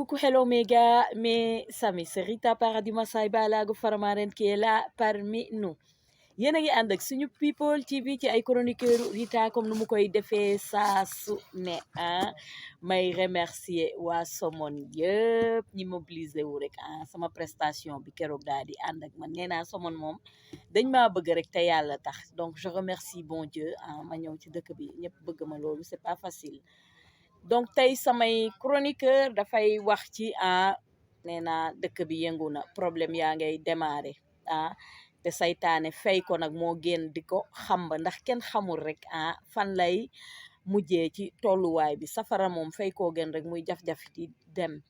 coucou, hello mes gars, mes amis, c'est Rita Paradis Massaye Balago Faramaren qui est là parmi nous. Yéen a ngi ànd ak suñu People TV ci ay chroniqueur Rita comme nu mu koy defee saa su ne may remercier waa Somone yëpp ñi mobilisé wu rek sama prestation bi keroog daal di ànd ak man nee naa Somone moom dañ maa bëgg rek te yàlla tax donc je remercie bon Dieu ma ñëw ci dëkk bi ñëpp bëgg ma loolu c'est pas facile. Donc tey samay chroniqueur dafay wax ci nee naa dëkk bi yëngu na problème yaa ngay démarrer te saytaane fay ko nag moo génn di ko xamba ndax kenn xamul rek fan lay mujjee ci tolluwaay bi safara moom fay koo gën rek muy jaf-jaf di dem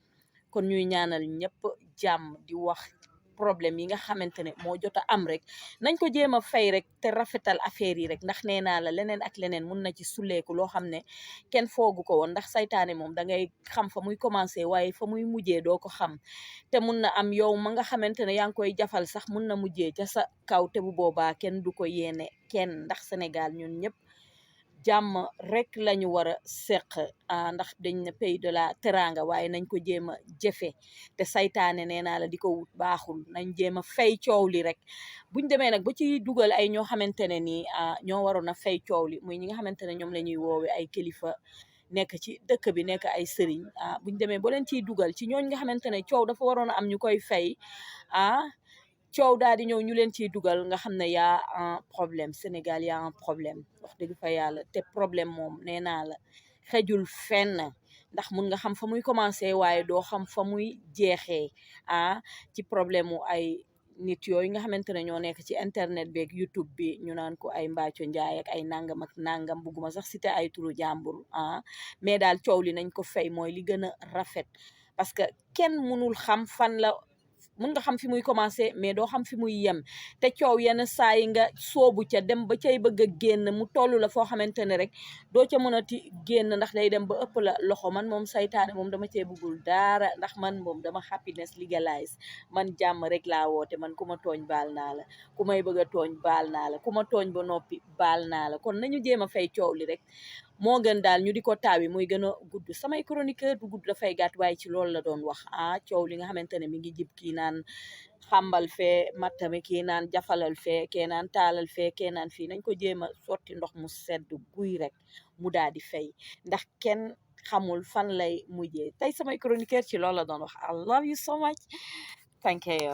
kon ñuy ñaanal ñëpp jàmm di wax problème yi nga xamante ne moo jot a am rek nañ ko jéem a fay rek te rafetal affaire yi rek ndax nee naa la leneen ak leneen mun na ci suleeku loo xam ne kenn foogu ko woon ndax saytaane moom da ngay xam fa muy commencé waaye fa muy mujjee doo ko xam te mun na am yow ma nga xamante ne yaa ngi koy jafal sax mun na mujjee ca sa kaw te bu boobaa kenn du ko yéene kenn ndax Sénégal ñun ñëpp jàmm rek lañu war a seq ndax dañ ne pays de la teranga waaye nañ ko jéem a jëfe te saytaane nee naa la di ko wut baaxul nañ jéem a fay coow li rek buñ demee nag ba ci dugal ay ñoo xamante ne nii ñoo waroon a fay coow li muy ñi nga xamante ne ñoom la ñuy woowe ay kilifa nekk ci dëkk bi nekk ay sëriñ buñ demee ba leen ciy dugal ci ñooñ nga xamante ne coow dafa waroon a am ñu koy fay coow daal di ñëw ñu leen ciy dugal nga xam ne yaa un problème Sénégal yaa un problème wax dëgg fa yàlla te problème moom nee naa la xejul fenn ndax mun nga xam fa muy commencé waaye doo xam fa muy jeexee ci problème mu ay nit yooyu nga xamante ne ñoo nekk ci internet beeg YouTube bi ñu naan ko ay mbaaco njaay ak ay nangam ak nangam bugguma sax cité ay turu jàmbur mais daal coow li nañ ko fay mooy li gën a rafet parce que kenn munul xam fan la mun nga xam fi muy commencé mais doo xam fi muy yem te coow yenn saa yi nga soobu ca dem ba cay bëgg a génn mu toll la foo xamante ne rek doo ca mën a ti génn ndax day dem ba ëpp la loxo man moom saytaane moom dama cee bëggul dara ndax man moom dama happiness legalize man jàmm rek laa woote man ku ma tooñ baal naa la ku may bëgg a tooñ baal naa la ku ma tooñ ba noppi baal naa la kon nañu jéem a fay coow li rek moo gën daal ñu di ko taawi muy gën a gudd samay chroniqueur du gudd dafay gàtt waaye ci loolu la doon wax coow li nga xamante ne mi ngi jib kii naan xambal fee mattami kii naan jafalal fee kee naan taalal fee kee naan fii nañ ko jéem a sotti ndox mu sedd guy rek mu daal di fay ndax kenn xamul fan lay mujjee tey samay chroniqueur ci loolu la doon wax I love you so much thank you